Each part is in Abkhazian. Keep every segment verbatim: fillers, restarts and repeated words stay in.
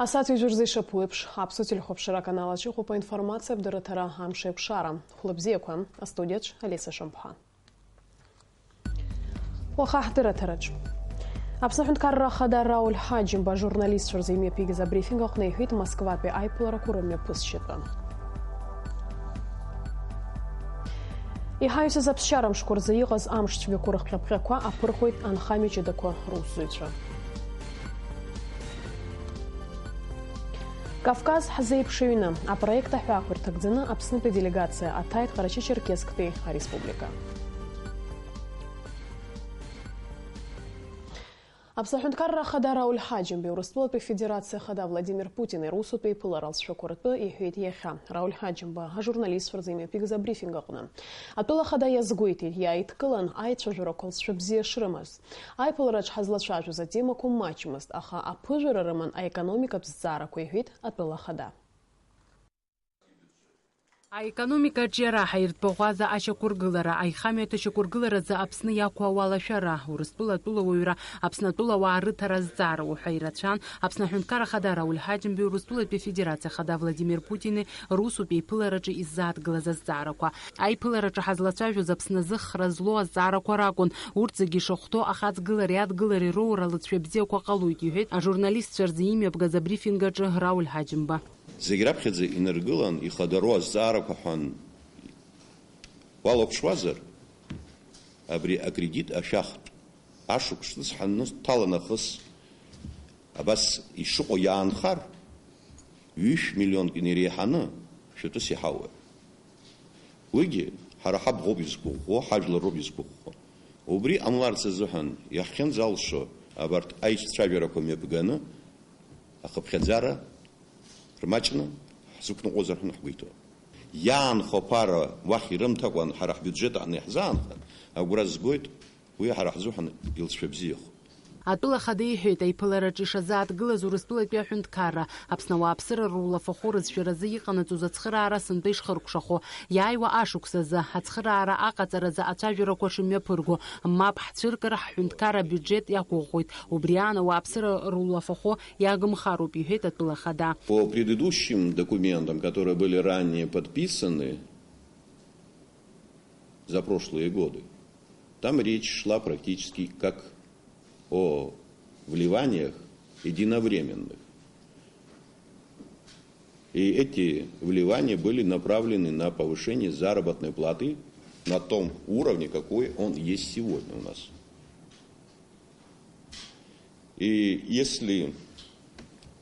Асааҭ ҩажәа рзы ишаԥу еиԥш, Аԥсуа телехәаԥшра аканал аҿы иҟоуп аинформациатә дырраҭара Амш еиқәшара. Хәлыбзиақәа, астудиаҿ Алиса Шамԥҳа. Уаха ҳдырраҭараҿ. Аԥсны аҳәынҭқарра ахада Рауль Ҳаџьымба ажурналистцәа рзы имҩаԥигаз абрифинг аҟны иҳәеит Москватәи аиԥыларақәа рымҩаԥысшьатәы. Иҳаҩсыз аԥсшьара мшқәа рзы иҟаз амш цәгьақәа рыхҟьаԥҟьақәа аԥырхуеит анхамҩа ҷыдақәа русзуҩцәа. Кавказ ҳзеиԥш аҩны апроект аҳәаақәа ирҭагӡаны Аԥснытәи аделегациа аҭааит Ҟарачы-Черкессктәи ареспублика. Аԥсны аҳәынҭқарра ахада Рауль Ҳаџьымбеи Урыстәылатәи Афедерациа ахада Владимир Путини русутә еиԥылара алҵшәақәа ртәы иҳәеит иахьа. Рауль Ҳаџьымба ажурналистцәа рзы имҩаԥигаз абрифинг аҟны. Атәыла ахада иазгәеиҭеит, иааидкылан аицәажәарақәа алҵшәа бзиа шрымаз. Аиԥылараҿ ҳазлацәажәоз атемақәа маҷмызт, аха аԥыжәара рыман аекономикатә зҵаарақәа, иҳәеит атәыла ахада. Аекономикаҿиара, ҳаиртәбаӷәаза ашьақәыргылара, аихамҩатә ашьақәыргыларазы Аԥсны иақәу ауалашәара, Урыстәыла атәылауаҩра, Аԥсны атәылауаа рыҭара азҵаара уҳәа ирацәан Аԥсны аҳәынҭқар ахада Рауль Ҳаџьымбеи Урыстәылатәи Афедерациа ахада Владимир Путини русутә еиԥылараҿы иззааҭгылаз азҵаарақәа. Аиԥылараҿы ҳазлацәажәоз Аԥсны азы хра злоу азҵаарақәа ракәын. Урҭ зегьы ишахәҭоу ахаҵгылареи адгылареи роура алҵшәа бзиақәа ҟалоит, иҳәеит ажурналистцәа рзы имҩаԥгаз абрифинг аҿы Рауль Ҳаџьымба. Зегь раԥхьаӡа инаргылан ихадароу азҵаарақәа ҳәа уалаԥшуазар, абри акредит ашәахтә ашықәс ҳанҭала нахыс абас ишыҟоу иаанхар, ҩышә миллионк инареиҳаны шәатәыс иҳауеит. Уигьы ҳара ҳабӷоуп изқәыӷәӷәо, ҳажәлар роуп изқәыӷәӷәо. Убри ҟамларц азыҳәан иаҳхьынӡалшо абарҭ аицәажәарақәа мҩаԥганы, ахыԥхьаӡара рмаҷны ҳзықәныҟәозар ҳәа ҳгәы иҭоуп. Иаанхо аԥара уахь ирымҭакәан ҳара ҳбиуџьет аҟны иаҳзаанхан, агәра згоит уи ҳара ҳзыҳәан илҵшәа бзиахоит. Атәыла ахада иҳәеит, аиԥылараҿы ишазааҭгылаз Урыстәылатәи аҳәынҭқарра, Аԥсны ауааԥсыра рулафахәы рызшәаразы иҟанаҵоз ацхыраара сынтәа ишхыркәшахо, иааиуа ашықәс азы ацхыраара аҟаҵаразы ацәажәарақәа шымҩаԥырго, мап ҳцәыркыр, ҳҳәынҭқарра абиуџьет иақәыӷәӷәоит, убри аан ауааԥсыра рулафахәы иагымхароуп, иҳәеит атәыла ахада. По предыдущим документам, которые были ранее подписаны за прошлые годы, там речь шла практически как о вливаниях единовременных. И эти вливания были направлены на повышение заработной платы на том уровне, какой он есть сегодня у нас. И если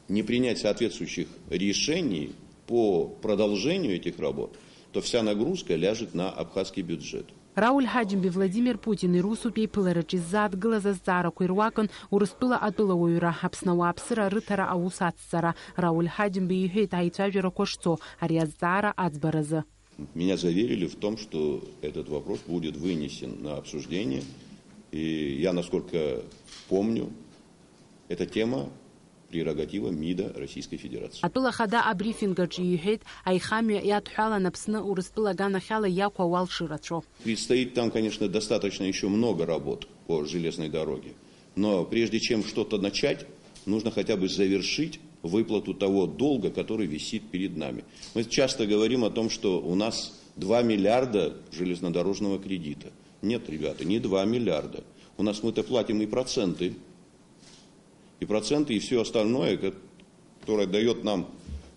не принять соответствующих решений по продолжению этих работ, то вся нагрузка ляжет на абхазский бюджет. Рауль Ҳаџьымбеи Владимир Путини русутә еиԥылараҿы иззааҭгылаз азҵаарақәа ируакын Урыстәыла атәылауаҩра, Аԥсны ауааԥсыра рыҭара аус ацҵара. Рауль Ҳаџьымбеи иҳәеит аицәажәарақәа шцо ари азҵаара аӡбаразы. Меня заверили в том, что этот вопрос будет вынесен на обсуждение. И я, насколько помню, эта тема прерогатива МИДа Российской Федерации. Атәыла ахада абрифинг аҿы иҳәеит, аихамҩа иадҳәалан Аԥсны Урыстәыла аганахьала иақәу ауал шырацәоу. Предстоит там, конечно, достаточно ещё много работ по железной дороге. Но прежде чем что-то начать, нужно хотя бы завершить выплату того долга, который висит перед нами. Мы часто говорим о том, что у нас два миллиарда железнодорожного кредита. Нет, ребята, не два миллиарда. У нас мы-то платим и проценты, и проценты, и всё остальное, ко-, которое даёт нам,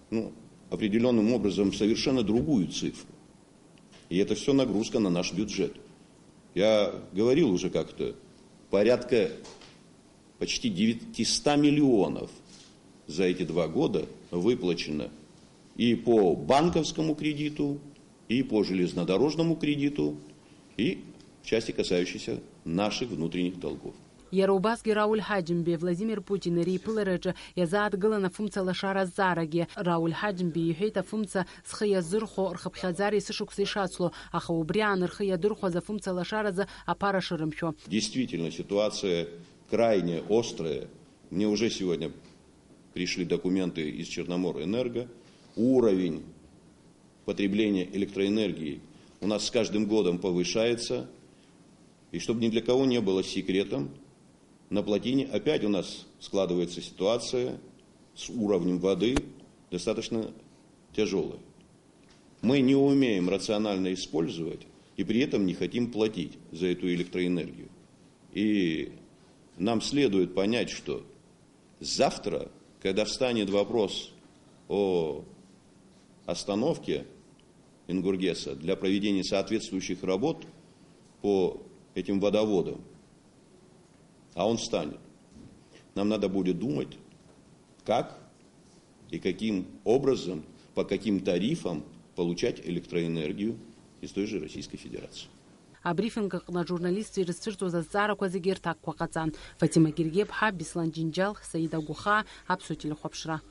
ну, определённым образом совершенно другую цифру. И это всё нагрузка на наш бюджет. Я говорил уже как-то, порядка почти девятьсот миллионов за эти два года выплачено и по банковскому кредиту, и по железнодорожному кредиту, и в части, касающейся наших внутренних долгов. Иара убасгьы Рауль Ҳаџьымбеи Владимир Путини реиԥылараҿы иазааҭгылан афымца лашара азҵаарагьы. Рауль Ҳаџьымбеи иҳәеит, афымца схы иазырхәо рхыԥхьаӡара есышықәса ишацло, аха убри аан рхы иадырхәаз афымца лашаразы аԥара шырымшәо. Действительно, ситуация крайне острая. Мне уже сегодня пришли документы из Черноморэнерго. Уровень потребления электроэнергии у нас с каждым годом повышается. И чтобы ни для кого не было секретом, на плотине опять у нас складывается ситуация с уровнем воды достаточно тяжелое. Мы не умеем рационально использовать и при этом не хотим платить за эту электроэнергию. И нам следует понять, что завтра, когда встанет вопрос о остановке Ингургеса для проведения соответствующих работ по этим водоводам, а он встанет, нам надо будет думать, как и каким образом, по каким тарифам получать электроэнергию из той же Российской Федерации. Абрифинг аҟны ажурналистцәа ирызцәырҵуаз азҵаарақәа зегьы рҭакқәа ҟаҵан. Фатима Гергиаԥҳа, Беслан Џьынџьал, Саида Гәыхаа, Аԥсуа телехәаԥшра.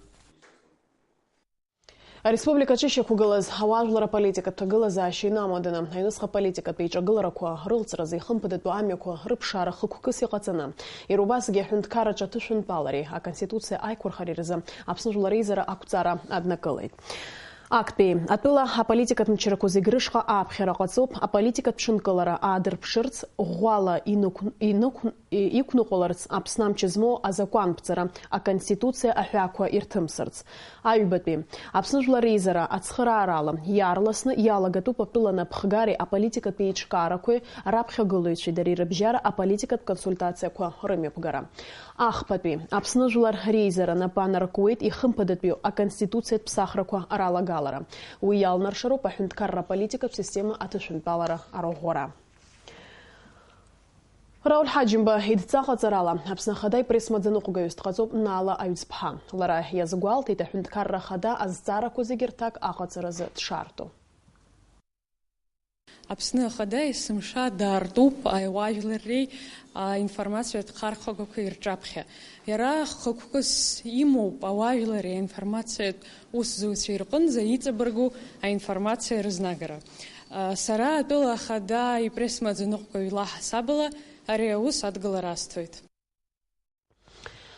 Ареспублика аҿы ишьақәгылаз ауаажәлар аполитикатә ҭагылазаашьа инамаданы, аҩныҵҟа аполитикатә еиҿагыларақәа рылҵразы ихымԥадатәу амҩақәа рыԥшаара хықәкыс иҟаҵаны, иара убасгьы аҳәынҭқарраҿы аҭышәынтәалареи аконституциа аиқәырхареи рзы Аԥсны Жәлар Реизара ақәҵара аднакылеит. Актәи атәыла аполитикатә мчрақәа зегь рышҟа ааԥхьара ҟаҵоуп, аполитикатә ҽынкылара аадырԥшырц, ӷәӷәала инықә-, инықә-, иқәныҟәаларц, Аԥсны амч змоу азакәанԥҵара, аконституциа аҳәаақәа ирҭымсырц. Аҩбатәи, Аԥсны Жәлар Реизара ацхыраарала иаарласны иалагатәуп атәыла напхгареи аполитикатә еиҿкаарақәеи раԥхьагылаҩцәеи дареи рыбжьара аполитикатә консультациақәа рымҩаԥгара. Ахԥатәи, Аԥсны Жәлар Реизара напы анаркуеит ихымԥадатәиу аконституциатә ԥсахрақәа ралагалара. Уи иалнаршароуп аҳәынҭқарра аполитикатә система аҭышәынтәалара арӷәӷәара. Рауль Ҳаџьымба идҵа ҟаҵарала Аԥсны Ахада ипресс-маӡаныҟәгаҩыс дҟаҵоуп Наала Аҩӡԥҳа. Лара иазгәалҭеит, аҳәынҭқарра Ахада азҵаарақәа зегьы рҭак аҟаҵаразы дшаарту. Аԥсны Ахада есымша даартуп ауаажәларреи аинформациатә хархәагақәеи рҿаԥхьа. Иара хықәкыс имоуп ауаажәлари аинформациатә усзуҩцәеи рҟынӡа иҵабыргу аинформациа рызнагара. Сара атәыла ахада ипресс-маӡаныҟәгаҩ лаҳасабала ари аус адгылара азҭоит.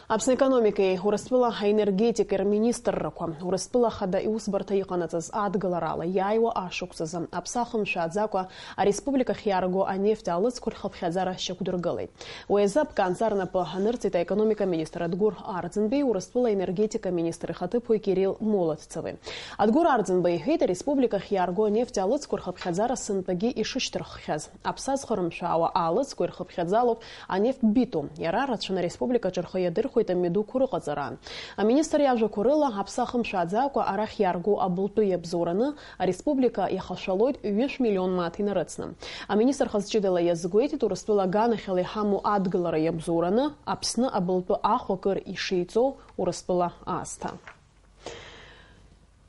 Аԥсны аекономикеи Урыстәыла аенергетикеи рминистррақәа Урыстәыла ахада иусбарҭа иҟанаҵаз адгыларала иааиуа ашықәсазы аԥсы ахымшәааӡакәа ареспубликахь иаарго анефть аалыҵқәа рхыԥхьаӡара шьақәдыргылеит. Уи азы аԥкаанҵа рнапы анырҵеит аекономика министр Адгәыр Арӡынбеи Урыстәыла аенергетика министр ихаҭыԥуаҩ Кирилл Молодцеви. Адгәыр Арӡынба иҳәеит, ареспубликахь иаарго анефть аалыҵқәа рхыԥхьаӡара сынтәагьы ишышьҭырххьаз. Аԥсы азхырмшәаауа аалыҵқәа ирхыԥхьаӡалоуп анефть битум. Иара рацәаны ареспубликаҿы рхы иадырхәеит амҩадуқәа рыҟаҵараан. Аминистр иажәақәа рыла, аԥсы ахымшәааӡакәа арахь иаарго абылтәы иабзоураны, ареспублика иахашәалоит ҩышә миллион мааҭ инарыцны. Аминистр хаз ҷыдала иазгәеиҭеит, Урыстәыла аганахьала иҳамоу адгылара иабзоураны, Аԥсны абылтәы ахә акыр ишеиҵоу Урыстәыла аасҭа.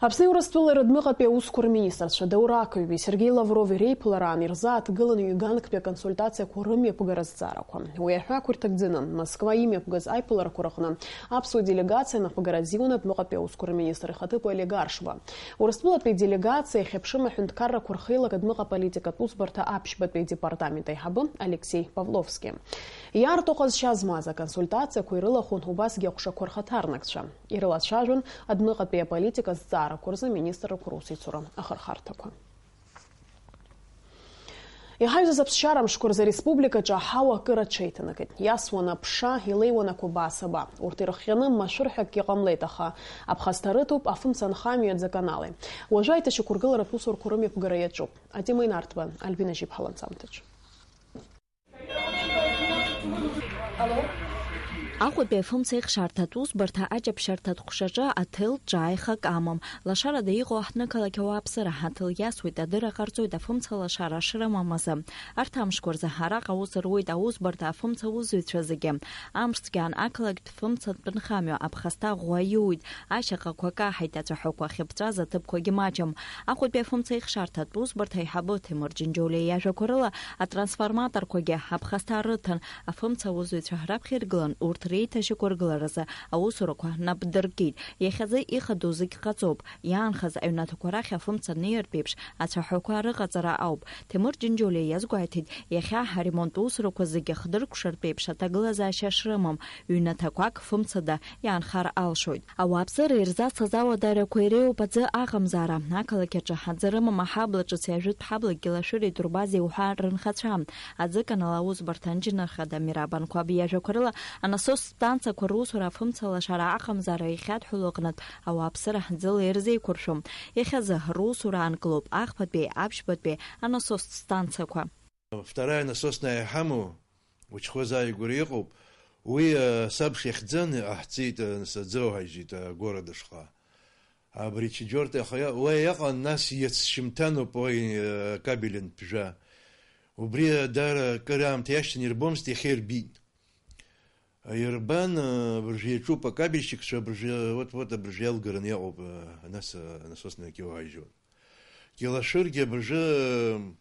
Аԥсни Урыстәылеи рыдмыҟатәи аусқәа рминистрцәа Даур Ақыҩби Сергеи Лаврови реиԥылараан ирзааҭгылан ҩганктәи аконсультациақәа рымҩаԥгара зҵаарақәа. Уи аҳәаақәа ирҭагӡаны, Москва имҩаԥгаз аиԥыларақәа рыҟны аԥсуа делегациа анапхгара азиуан адмыҟатәи аусқәа рминистр ихаҭыԥуаҩ Олег Аршба. Урыстәылатәи аделегациа иахьаԥшым аҳәынҭқаррақәа рхеилак адмыҟа аполитикатә усбарҭа аԥшьбатәи адепартамент аиҳабы Алексеи Павловски. Иаарту ҟазшьа змаз аконсультациақәа ирылахәын убасгьы аҟәшақәа рхаҭарнакцәа. Ирылацәажәон адмыҟатәи аполитика зҵаарақәа рзы аминистррақәа русеицура ахырхарҭақәа. Иҳаҩсыз аԥсшьара мшқәа рзы ареспубликаҿы аҳауа акыр аҽеиҭанакит. Иасуан аԥша, илеиуан ақәабаа-сабаа. Урҭ ирыхҟьаны машәырҳәакгьы ҟамлеит, аха аԥхасҭа рыҭоуп афымца анхамҩа аӡаканали. Уажәы аиҭашьақәыргыларатә усурқәа рымҩаԥгара иаҿуп. Атема инарҭба, Альбина Жьиԥҳа ланҵамҭаҿы. Аҟәатәи афымца ихшарҭатә усбарҭа аҷаԥшьарҭатә ҟәшаҿы аҭел ҿааихак амам. Лашарада иҟоу аҳҭнықалақь ауааԥсыра ҳаҭел иасуеит, адырра ҟарҵоит афымца лашара шрымам азы. Арҭ амшқәа рзы араҟа аус руеит аусбарҭа афымца аусзуҩцәа зегьы. Амш цәгьан ақалақьтә фымцатә нхамҩа аԥхасҭа ӷәӷәа иуит, ашьаҟақәа каҳаит, ацәаҳәақәа ахьыԥҵәаз аҭыԥқәагьы маҷым. Аҟәатәи афымца ихшарҭатә усбарҭа аиҳабы Ҭемыр Џьынџьолиа иажәақәа рыла, атрансформаторқәагьы аԥхасҭа рыҭан, афымца аусзуҩцәа раԥхьа иргылан, урҭ реиҭашьақәыргыларазы аусурақәа нап дыркит. Иахьазы ихадоу зегь ҟаҵоуп. Иаанхаз аҩнаҭақәа рахь афымца анеиртә еиԥш, ацәаҳәақәа рыҟаҵара ауп. Ҭемыр Џьынџьолиа иазгәеиҭеит, иахьа аремонттә усурақәа зегьы хдыркәшартә еиԥш аҭагылазаашьа шрымам, ҩнаҭақәак фымцада иаанхар алшоит. Ауааԥсыра ирзацыз ауадарақәа иреиуоуп аӡы аҟамзаара. Ақалақь аҿы аӡы рымам аҳабла ҿыци ажәытә ҳаблакьгьы лашәыреи дурбази уҳәа рынхацәа. Аӡы канал аусбарҭа анџьныр хада Мираб Анқәаб иажәақәа рыла, анасоп Станциақәа русура афымцалашара аҟамзаара ихьадҳәало аҟнытә ауааԥсыра ӡыла ирзеиқәыршәом. Иахьазы русура аанкылоуп ахԥатәи, аԥшьбатәи анасостә станциақәа. Вторая насосная иҳамоу, учхозааигәара иҟоуп. Уи, э, сабш иахьӡан, иҟаҳҵеит, э, саӡоуҳажьит, э, агород ашҟа. Абри Чеџьорта, аха уа иаҟан, нас иац шьымҭаноуп уи, э, акабель анԥжәа. Убри, э, даара акыр аамҭа иашьҭан, ирбомызт, иахьа ирбит. Ирбан, э, абыржәы иаҿуп акабельщикцәа, абыржәы, вот, вот, абыржәы иалгараны иаҟоуп, э, нас, э, насосный акьоуҳажьуан. Кьалашәыргьы абыржәы, э,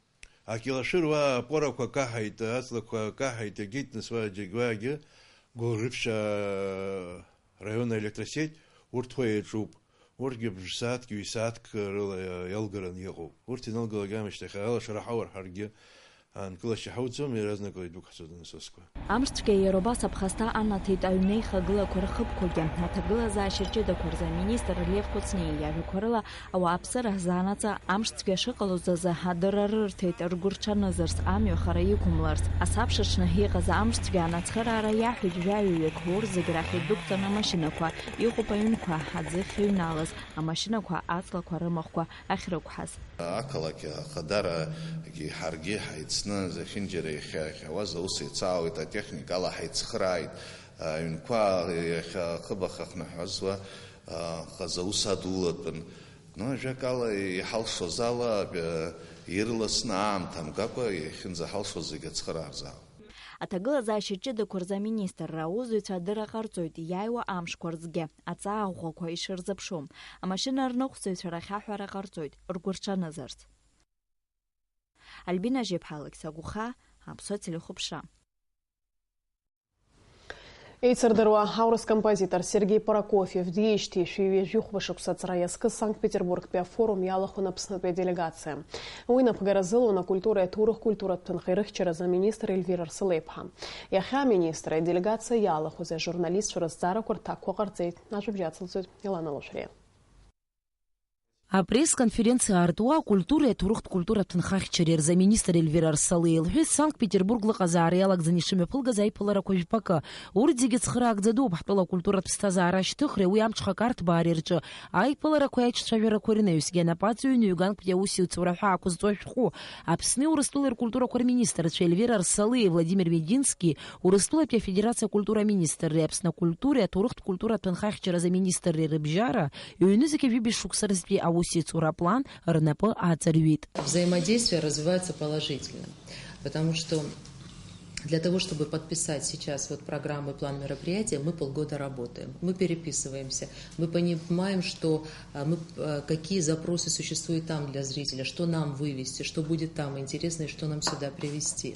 акьалашәыр уа апорақәа каҳаит, аҵлақәа каҳаит, егьит, нас уа џьагь-, уаагьы Гәылрыԥшь, э, раион аэлектросеть, урҭ уа иаҿуп. Урҭгьы бжсааҭк, ҩ-сааҭк рыла иалгараны иҟоуп. Урҭ иналгалак аамышьҭахь алашара ҳаур ҳаргьы аанкылашьа ҳауӡом, иаразнакала идәықәҳҵоит анасосқәа. Амшцәгьа иара убас аԥхасҭа анаҭеит аҩнеихагылақәа рхыбқәагьы. Аҭагылазаашьа ҷыдақәа рзы аминистр Лев Кәыҵниа иажәақәа рыла, ауааԥсыра заанаҵы амшцәгьа шыҟалоз азы адырра рырҭеит ргәы рҽанызарц, амҩа хара иқәымларц. Асабшаҽны иҟаз амшцәгьа анацхыраара иаҳәеит жәаҩаҩык, урҭ зегь рахь идәықәҵан амашьынақәа, иҟоуп аҩнқәа аӡы ахьыҩналаз, амашьынақәа аҵлақәа рымахәқәа ахьрықәҳаз. Ақалақь ахадарагьы ҳаргьы ҳаицны, зехьынџьара иахьа-, иахьауаз аус еицаауеит, атехникала ҳаицхырааит, аҩнқәа иахьа ахыб ахьахныҳәазуа, а, хазы аус адулатәын. Ну, ажәакала, иҳалшоз ала, а, ирласны аамҭа мкакәа иахьынӡаҳалшоз зегьы ацхыраарзаауеит. Аҭагылазаашьа ҷыдақәа рзы аминистрра аусзуҩцәа адырра ҟарҵоит иааиуа амшқәа рзгьы аҵаа ӷәӷәақәа ишырзыԥшу, амашьына рныҟәцаҩцәа рахь аҳәара ҟарҵоит ргәырҽанызарц. Альбина Жьеԥҳа, Алықьса Гәыхаа, Аԥсуа телехәаԥшра. Еицырдыруа аурыс композитор Сергеи Прокофиев диижьҭеи шәи ҩажәи хәба шықәса аҵра иазкыз Санкт-Петербургтәи афорум иалахәын Аԥснытәи аделегациа. Уи напхгара зылон акультуреи аҭоурых-культуратә ҭынхеи рыхьчаразы аминистр Ельвира Рсолеи-иԥҳа. Иахьа аминистр аделегациа иалахәыз ажурналистцәа рызҵаарақәа рҭакқәа ҟарҵеит. Ажәабжь ацылҵоит Елана Лушәриа. Апресс-конференциа аартуа акультуреи аҭоурыхтә культуратә ҭынхеи ахьчареи рзы аминистр Ельвира Рсолеи илҳәеит Санкт-Петербург лыҟазаара иалагӡаны ишымҩаԥылгаз аиԥыларақәа жәпакы. Урҭ зегьы цхыраагӡа дууп ҳтәыла акультуратә ԥсҭазаара ашьҭыхреи уи амҽхак арҭбаареи рҿы аиԥыларақәеи аиҿцәажәарақәеи рынаҩсгьы. Анапаҵаҩы ҩынҩганктәи аусеицура ҳәа ақәызҵо ашәҟәы. Аԥсни Урыстәылеи ркультурақәа рминистрцәа Ельвира Рсолеи, Владимир Медински, Урыстәылатәи Афедерациа акультура аминистрреи Аԥсны акультуреи аҭоурыхтә культуратә ҭынхеи ахьчаразы аминистрреи рыбжьара ҩнызқьи жәибжь шықәса рзтәи аусеицура аплан рнапы аҵарҩит. Взаимодействие развивается положительно, потому что для того, чтобы подписать сейчас вот программу и план мероприятия, мы полгода работаем, мы переписываемся, мы понимаем, что, а, мы, а, какие запросы существуют там для зрителя, что нам вывести, что будет там интересно и что нам сюда привезти.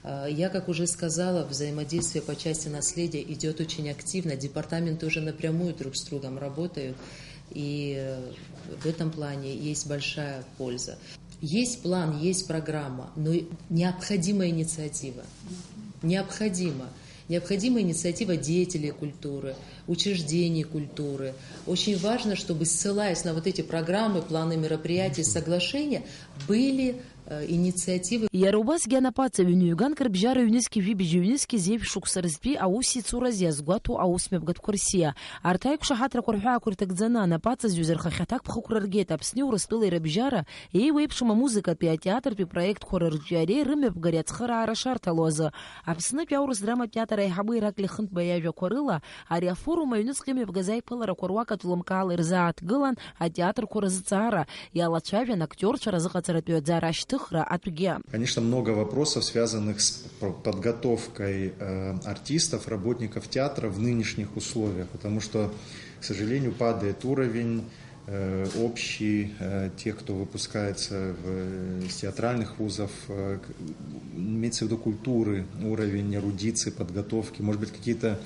А, я, как уже сказала, взаимодействие по части наследия идёт очень активно, департаменты уже напрямую друг с другом работают, и, э, в этом плане есть большая польза. Есть план, есть программа, но и необходима инициатива. Необходима. Необходима инициатива деятелей культуры, учреждений культуры. Очень важно, чтобы, ссылаясь на вот эти программы, планы мероприятий, соглашения, были, э, инициативы. Иара убасгьы анапаҵаҩы ҩынҩганк рыбжьара ҩнызқьи жәибжь, ҩнызқьи зеижә шықәса рзтәи аусеицуразы иазгәаҭоу аусмҩаԥгатәқәа рсиа. Арҭ аиқәшаҳаҭрақәа рҳәаақәа ирҭагӡаны анапаҵаҩы рхахьы аҭакԥхықәра ргеит Аԥсни Урыстәылеи рыбжьара еиуеиԥшым амузыкатәи атеатртәи проектқәа рырҿиареи рымҩаԥгареи ацхыраара шарҭало азы. Аԥснытәи аурыс драматә театр аиҳабы Ираклиа Хынтба иажәақәа рыла, ари афорум аҩныҵҟа имҩаԥгаз аиԥыларақәа руак аҿлымкаала ирзааҭгылан атеатрқәа рызҵаара, иалацәажәан актиорцәа разыҟаҵаратәи аӡара ашьҭыхра атәгьы. Конечно, много вопросов, связанных с п-, подготовкой, э, артистов, работников театра в нынешних условиях, потому что, к сожалению, падает уровень, э, общий, э, тех, кто выпускается в, из театральных вузов, э, к-, имеется в виду культуры, уровень эрудиции, подготовки, может быть, какие-то,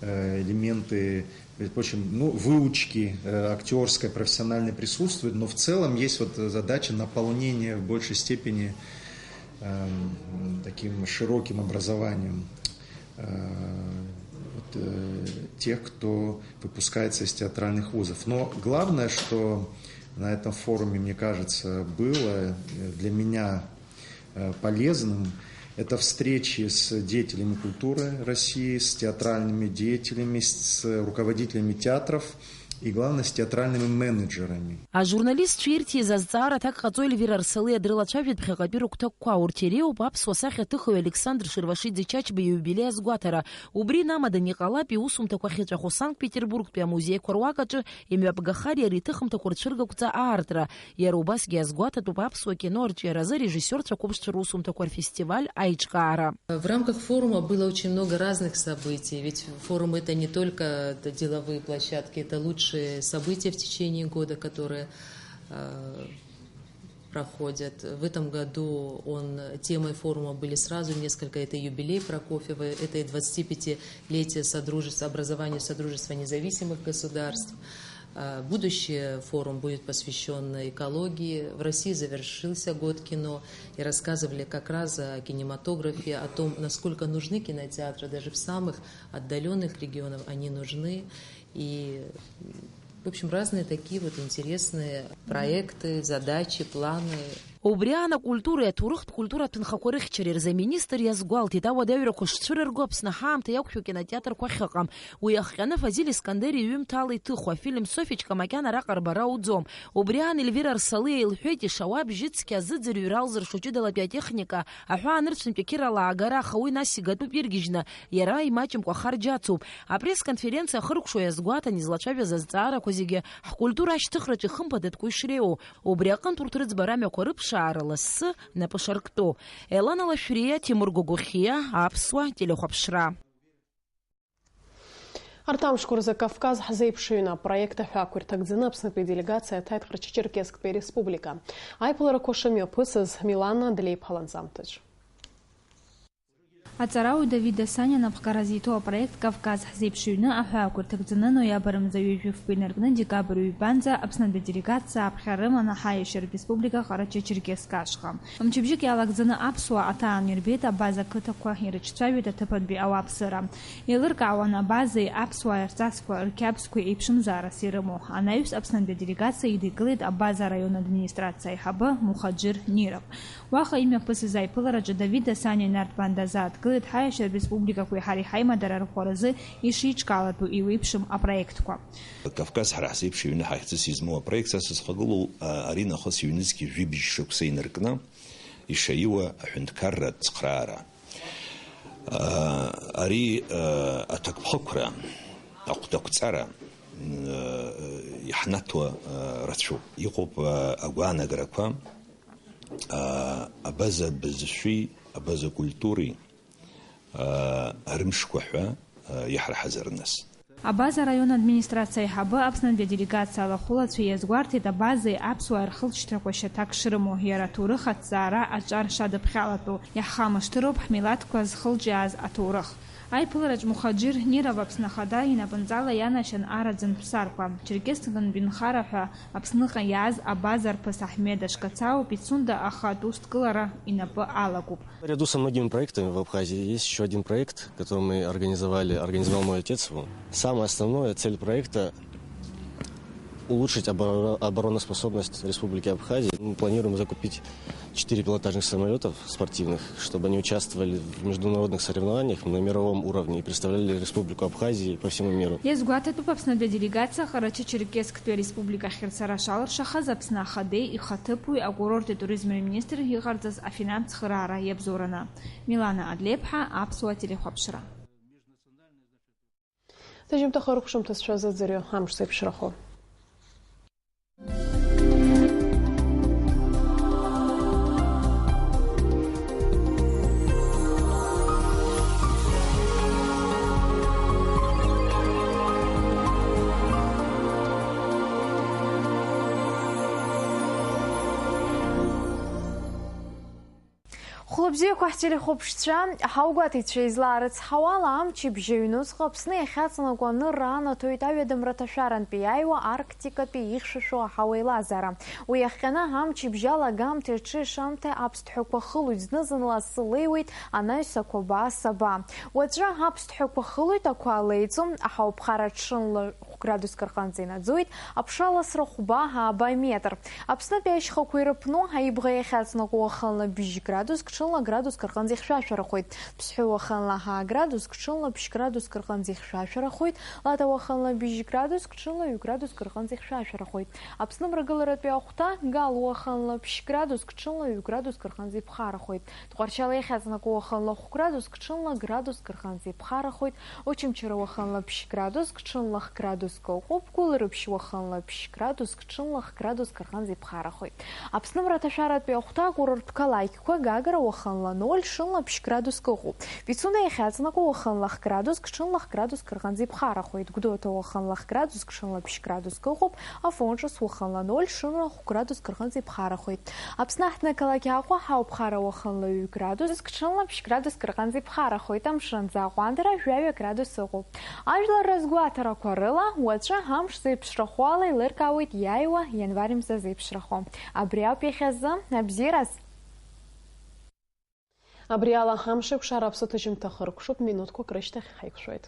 э, элементы, между прочим, ну, выучки, э, актёрской, профессиональной присутствуют, но в целом есть вот задача наполнения в большей степени, эм, таким широким образованием, э, вот, э, тех, кто выпускается из театральных вузов. Но главное, что на этом форуме, мне кажется, было, э, для меня, э, полезным, Это встречи с деятелями культуры России, с театральными деятелями, с руководителями театров и, главное, с театральными менеджерами. Ажурналистцәа ирҭиз азҵаара аҭак ҟаҵо Ельвира Арсалиа дрылацәажәеит ԥхьаҟатәи рыгәҭакқәа. Урҭ иреиуоуп аԥсуа сахьаҭыхҩы Александр Шервашиӡе Чачба иубилеи азгәаҭара. Убри инамадан иҟалап иусумҭақәа ахьыҵәаху Санкт-Петербургтәи амузеиқәа руак аҿы имҩаԥгахар иара иҭыхымҭақәа рцәыргақәҵа аартра. Иара убасгьы иазгәаҭатәуп аԥсуа кино арҿиаразы арежиссиорцәа қәыԥшцәа русумҭақәа рфестиваль аиҿкаара. В рамках форума было очень много разных событий, ведь форум — это не только деловые площадки, это лучшие события в течение года, которые э, проходят. В этом году он, темой форума были сразу несколько. Это юбилей Прокофьева, это и двадцатипятилетие Содружества, образования Содружества независимых государств. Э, будущий форум будет посвящен экологии. В России завершился год кино, и рассказывали как раз о кинематографе, о том, насколько нужны кинотеатры, даже в самых отдаленных регионах они нужны. И, в общем, разные такие вот интересные проекты, задачи, планы. Убри аан акультуреи аҭоурыхтә культура аҭынхақәа рыхьчареи рзы аминистр иазгәалҭеит, ауадаҩрақәа шцәырырго Аԥсны ҳаамҭа иақәшәо кинотеатрқәа ахьыҟам. Уи иахҟьаны Фазиль Искандер иҩымҭа ала иҭыху афильм Софичка макьана араҟа рбара ауӡом. Убри аан Ельвира Арсалиа илҳәеит, ишауа абжьыцқьа азыӡырҩра алзыршо ҷыдалатәи атехника, аҳәаанырцәынтә ақьыра лаагара, аха уи нас игатәуп иргьежьны, иара имаҷымкәа ахарџь ацуп. Апресс-конференциа ахыркәшо иазгәаҭан излацәажәаз азҵаарақәа зегьы ҳкультура ашьҭыхраҿы ихымԥадатәқәоу ишреиуоу, убри аҟынтә урҭ рыӡбара амҩақәа рыԥшаара лассы напы шарктәу. Елана Лашәриа, Тимур Гогохиа, Аԥсуа телехәаԥшра. Арҭ амшқәа рзы Кавказ ҳзеиԥш ҩны апроект аҳәаақәа ирҭагӡаны Аԥснытәи аделегациа аҭааит Ҟарчы-Черкессктәи ареспублика. Аиԥыларақәа шымҩаԥысыз Милана Длеиԥҳа ланҵамҭаҿ. Аҵарауаҩ Давид Асаниа анапхгара зиҭо апроект Кавказ ҳзеиԥш ҩны аҳәаақәа ирҭагӡаны ноиабр мза ҩажәи фба инаркны декабр ҩбанӡа Аԥснытәи аделегациа аԥхьа рыманы ҳаиашьаратә республика Ҟарачы-Черкесск ашҟа. Мчыбжьык иалагӡаны аԥсуаа аҭаан ирбеит абаза қыҭақәа, ирыҿцәажәеит аҭыԥантәи ауааԥсыра. Еилыркаауан абазеи аԥсуааи рҵасқәа, рқьабзқәеи еиԥшымзаарас ирымоу. Анаҩс Аԥснынтәи аделегациа идикылеит абаза араион администрациа аиҳабы Мухаџьыр Ниров. Уаҟа имҩаԥысыз аиԥылараҿы Давид Асаниа инарҭбаан дазааҭгылеит ҳаиашьаратә республикақәеи ҳареи ҳаимадара арӷәӷәаразы ишеиҿкаалатәу еиуеиԥшым апроектқәа. Кавказ ҳара ҳзеиԥш ҩны ҳахьӡыс измоу апроект са сызхагылоу, а, ари нахыс ҩнызқь жәибжь шықәса инаркны ишаиуа аҳәынҭқарратә цхраара. Ари аҭакԥхықәра, ахәҭақәҵара иаҳнаҭо рацәоуп. Иҟоуп агәаанагарақәа, абаза бызшәеи абаза культуреи рымшқәа ҳәа иаҳраҳазар нас. Абаза араион администрациа аиҳабы Аԥснынтәи аделегациа алахәылацәа иазгәарҭеит, абазеи аԥсуааи рхылҵшьҭрақәа шьаҭак шрымоу, иара аҭоурых аҭҵаара аҿар шадыԥхьалатәу. Иаҳхамышҭыроуп ҳмилаҭқәа зхылҿиааз аҭоурых. Аиԥылараҿ Мухаџьыр Ниров Аԥсны Ахада инапынҵала ианашьан Араӡын Ԥсарқәа, Черкессктәи нхара ҳәа Аԥсныҟа иааз абаза арԥыс Аҳмеда Шкацао Пицунда ахатә усҭкылара инапы алакуп. Наряду со многими проектами в Абхазии есть ещё один проект, который мы организовали, организовал мой отец его. Самая основная цель проекта — улучшить оборо-, обороноспособность Республики Абхазия. Мы планируем закупить четыре пилотажных самолётов спортивных, чтобы они участвовали в международных соревнованиях на мировом уровне и представляли Республику Абхазия по всему миру. Иазгәаҭатәуп Аԥснытәи аделегациа Ҟарачы-Черкессктәи ареспублика ахьырцара шалыршахаз Аԥсны Ахадеи ихаҭыԥуаҩи акурорти атуризми рминистр иҟарҵаз афинанс цхыраара иабзоураны. Милана Адлеиԥҳа, Аԥсуа телехәаԥшра. Сыжьымҭаха рыхәшамҭазшәа зыӡырҩы амш зеиԥшрахо. Хәлыбзиақәа ҳтелехәаԥшцәа, ҳаугәаҭеицәа излаарыцҳауала, амчыбжь аҩнуҵҟа Аԥсны иахьаҵанакуа анырра анаҭоит аҩадамра ҭашәарантәи иааиуа арктикатәи ихьшәашәо аҳауа еилазаара. Уи иахҟьаны амчыбжь алагамҭеи аҽеишамҭеи аԥсҭҳәақәа хылоит, зны-зынла асы леиуеит, анаҩс ақәаба, асаба. Уаҵәы аԥсҭҳәақәа хылоит, ақәа леиӡом, аҳауаԥхара аҽынла Градуск рҟынӡа инаӡоит, аԥша ласра хәба ааба метр. Аԥснытәи ашьхақәа ирыԥну, аибӷа иахьаҵнаку уахынла бжь градуск, ҽынла градуск рҟынӡа ихьшәашәарахоит. Ԥсҳәы уахынла ҳаа градуск, ҽынла ԥшь градуск рҟынӡа ихьшәашәарахоит, Лата уахынла бжь градуск, ҽынла ҩ градуск рҟынӡа ихьшәашәарахоит. Аԥсны мрагыларатәи ахәҭа, Гал уахынла ԥшь градуск, ҽынла ҩ градуск рҟынӡа иԥхарахоит. Тҟәарчал иахьаҵнаку уахынла хә градуск, ҽынла градуск рҟынӡа иԥхарахоит. Очамчыра уахынла ԥшь градуск, ҽынла х градуск ыҟоуп. Гәылрыԥшь уахынла ԥшь градуск, ҽынла х градуск рҟынӡа иԥхарахоит. Аԥсны мраҭашәаратәи ахәҭа, акурорттә қалақьқәа, Гагра уахынла ноль, ҽынла ԥшь градуск ыҟоуп. Пицунда иахьаҵнаку уахынла х градуск, ҽынла х градуск рҟынӡа иԥхарахоит. Гәдоуҭа уахынла х градуск, ҽынла ԥшь градуск ыҟоуп. Афон ҿыц уахынла ноль, ҽынла хә градуск рҟынӡа иԥхарахоит. Аԥсны аҳҭнықалақь Аҟәа ҳауп, Хара уахынла ҩ градуск, ҽынла ԥшь градуск рҟынӡа иԥхарахоит. Амшынӡы аҟәандара жәаҩа градус ыҟоуп. Ажәлар рызгәаҭарақәа рыла, уаҵәы амш зеиԥшрахо ала еилыркаауеит иааиуа ианвар мза зеиԥшрахо. Абри ауп иахьазы. Абзиараз! Абри ала амшеикәшара аԥсы ҭыжьымҭа хыркәшоуп, минуҭқәак рышьҭахь ҳаиқәшәоит.